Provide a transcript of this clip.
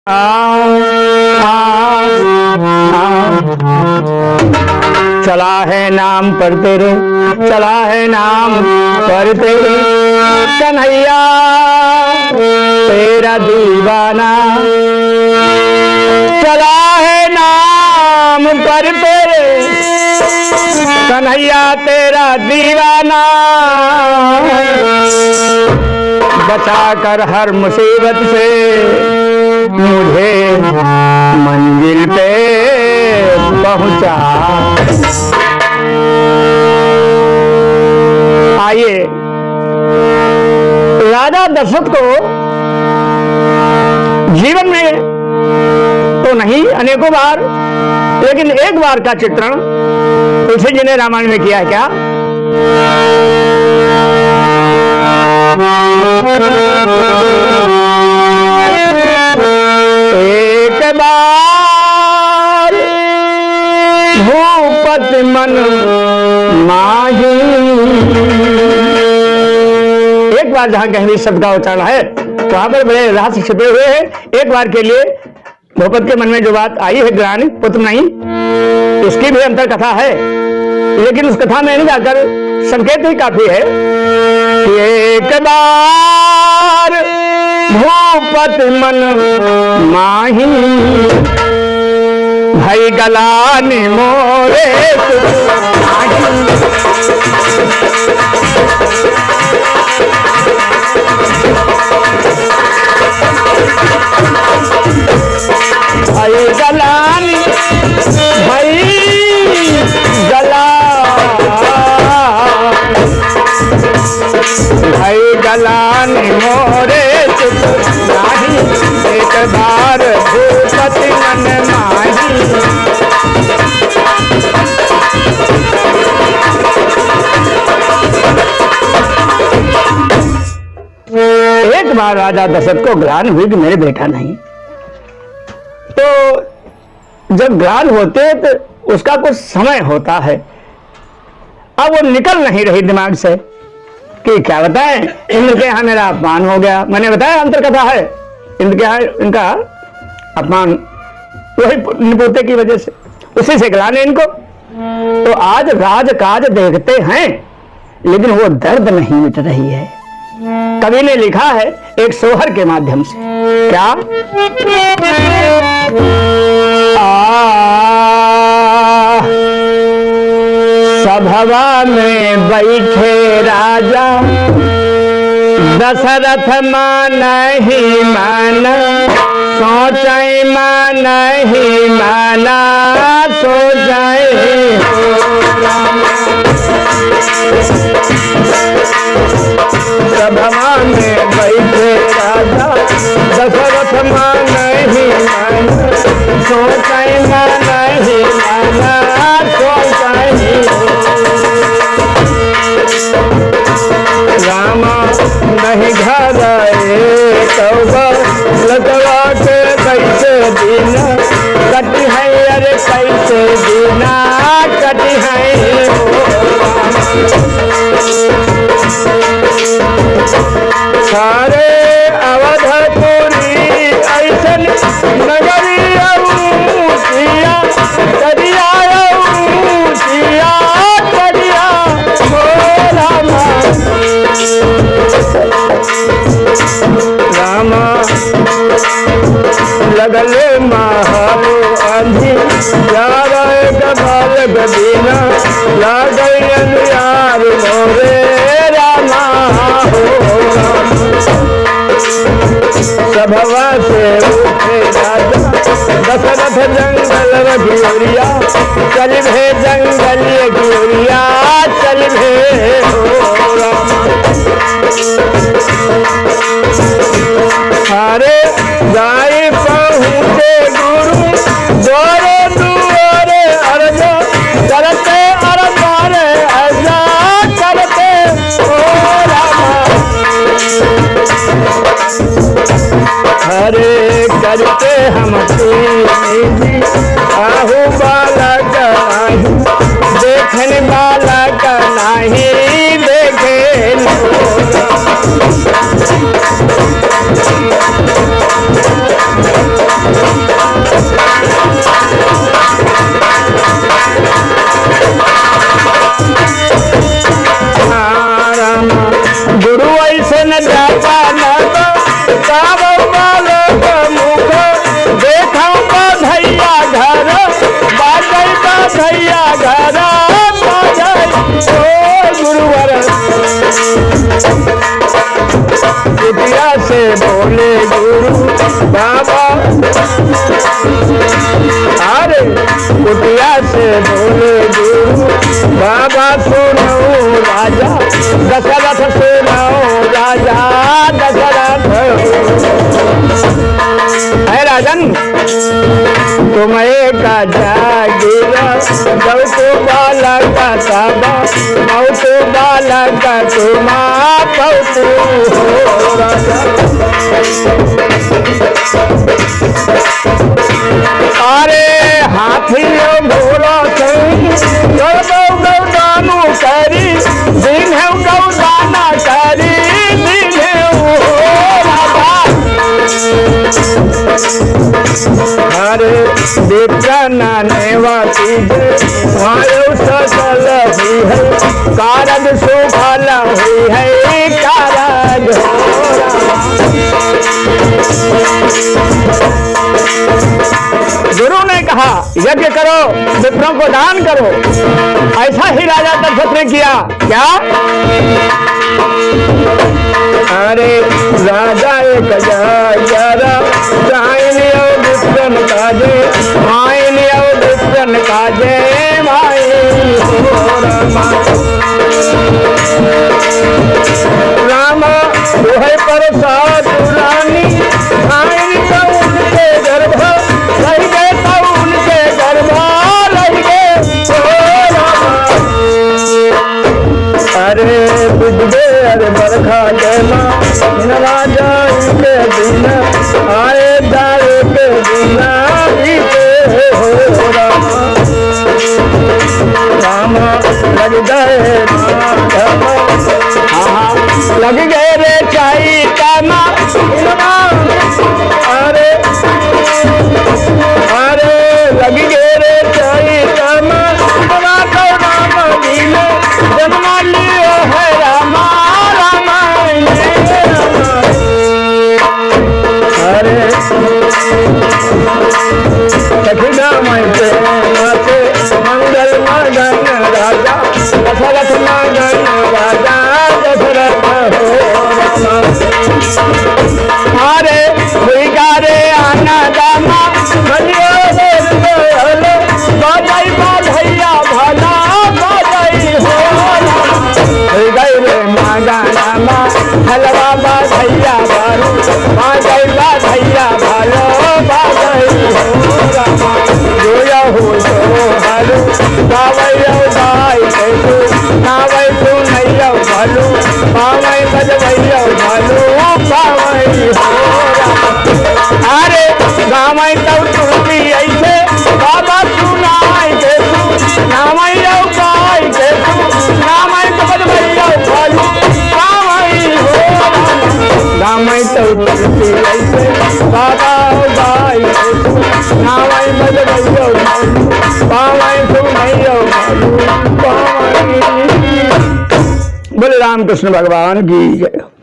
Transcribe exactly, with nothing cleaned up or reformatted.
आ, आ, आ, चला है नाम पर तेरे, चला है नाम पर तेरे, कन्हैया तेरा दीवाना। चला है नाम पर तेरे, कन्हैया तेरा दीवाना। बचा कर हर मुसीबत से मुझे मंजिल पे पहुंचा। आइए, राजा दशरथ को जीवन में तो नहीं, अनेकों बार, लेकिन एक बार का चित्रण तुलसी जी ने रामायण में किया है क्या? एक बार भूपति मन माही। एक बार जहाँ कहीं भी शब्द का उच्चारण है, वहाँ पर बड़े रहस्य छिपे हुए हैं। एक बार के लिए भूपति के मन में जो बात आई है, ग्लानि पुत्र नहीं, इसकी भी अंतर कथा है, लेकिन उस कथा में नहीं जाकर संकेत ही काफी है कि एक बार भूपति मन माही, भई ग्लानि मोरे सुख माही। भई ग्लानि, भई ग्ला-, भई ग्लानि मोरे चित नाहीं, एक बार भूपति मन माही। एक बार राजा दशरथ को ग्लानि हुई कि मेरे बेटा नहीं। तो जब ग्लानि होते हैं तो उसका कुछ समय होता है। अब वो निकल नहीं रही दिमाग से कि क्या बताएं, इंद्र के यहाँ मेरा अपमान हो गया। मैंने बताया, अंतर कथा है, इंद्र के यहाँ इनका अपमान वही निपोते की वजह से, उसी से ग्लानि इनको। तो आज राजकाज देखते हैं, लेकिन वो दर्द नहीं मिट रही है। कवि ने लिखा है एक सोहर के माध्यम से, क्या? आ, सभवा में बैठे राजा दशरथ मानहि मन, सोचै मानहि मन, सोचै हो राम। सभवा में बैठे राजा दशरथ मानहि मन, सोचै मानहि मन, सोचै हो। रामा नहीं घर आए तब लतवा के कैसे दिन कटी है, अरे कैसे दिन कटी है हो। सारे अवधपुरी ऐसन नगरी अउचिया, करिया अउचिया, करिया हो रामा। रामा लगले महारो आंधी, यार एक बालक बिना लागल अंधियार मोरे रामा हो रामा। सभवा से उठे राजा दशरथ जंगल रघुरिया, चल भे जंगल रघुरिया, चल भे हो रामा। अरे जाई पहुँचे गुरु द्वारे दुआरे, अरज करते अरज रे अरज करते ओ रामा। अरे करते हम प्रेम जी आहू बालक नाहीं, देखन बालक नाहीं देखे। अरे कुटिया से बोले गुरु, बाबा सुनो राजा, दशरथ सुनो राजा, दशरथ। हे राजन, तुम एक जागीर, गौ को बालक तब, गौ को बालक तुम बहुत हो राजा। अरे हाथी घोड़ा सही, गौ गौ दानु करी, दिन है गौ दाना करी, दिन है हो राजा। अरे विप्र नेवा कीजे, भायो सफल हुई है, कारज सुफल हुई है, कारज हो राजा। गुरु ने कहा, यज्ञ करो, विप्रों को दान करो। ऐसा ही राजा दशरथ ने किया। क्या? अरे राजा एक जागीर, दाइन और विप्रन काजे, दाइन और विप्रन काजे, दाइन हो रामा। रामा, तोहे प्रसाद रानी, दाइन तो उनके गर्भ, रहि गए तो उनके गर्भ, रहि गए हो रामा। अरे बिजबे अरे बरखा जैमा, नवा जाई के दिन, आए जाए के दिन, बीते हो रामा। रामा लग गए माघ मा। हाँ, हाँ, लग गए रे चैत मा। अरे, अरे, लग गए रे चैत मा। रामा को राम जी ने जन्म लियो है रामा, रामा ने रामा। अरे, सखी गावै प्रेम से मंगल मगन राजा, दशरथ मगन राजा, दशरथ हो रामा। अरे, हुई गा रे आनंद मा, बलियो रे रे हलो, बाजै बाजैया भला, बाजै हो रामा। हुई गई रे मगन मा, हलवा बाजैया भालू, बाजै बाजैया भालो, बाजै हो रामा। जोया हो सोहर, गावैया गाय के तू, नावै तू नैया भालू, पावै बजवैया भालू, पावै हो रामा। अरे गावै तौ तुलसी ऐसे, बाबा सुनाई दे तू, नावै औ गाई दे तू, नावै तो बजवैया भालू, पावै हो रामा। गावै तौ तुलसी ऐसे, बाबा औ गाई दे तू, नावै बजवैया भालू, पावै सुनैया भालू, पावै। बोले रामकृष्ण भगवान की जय।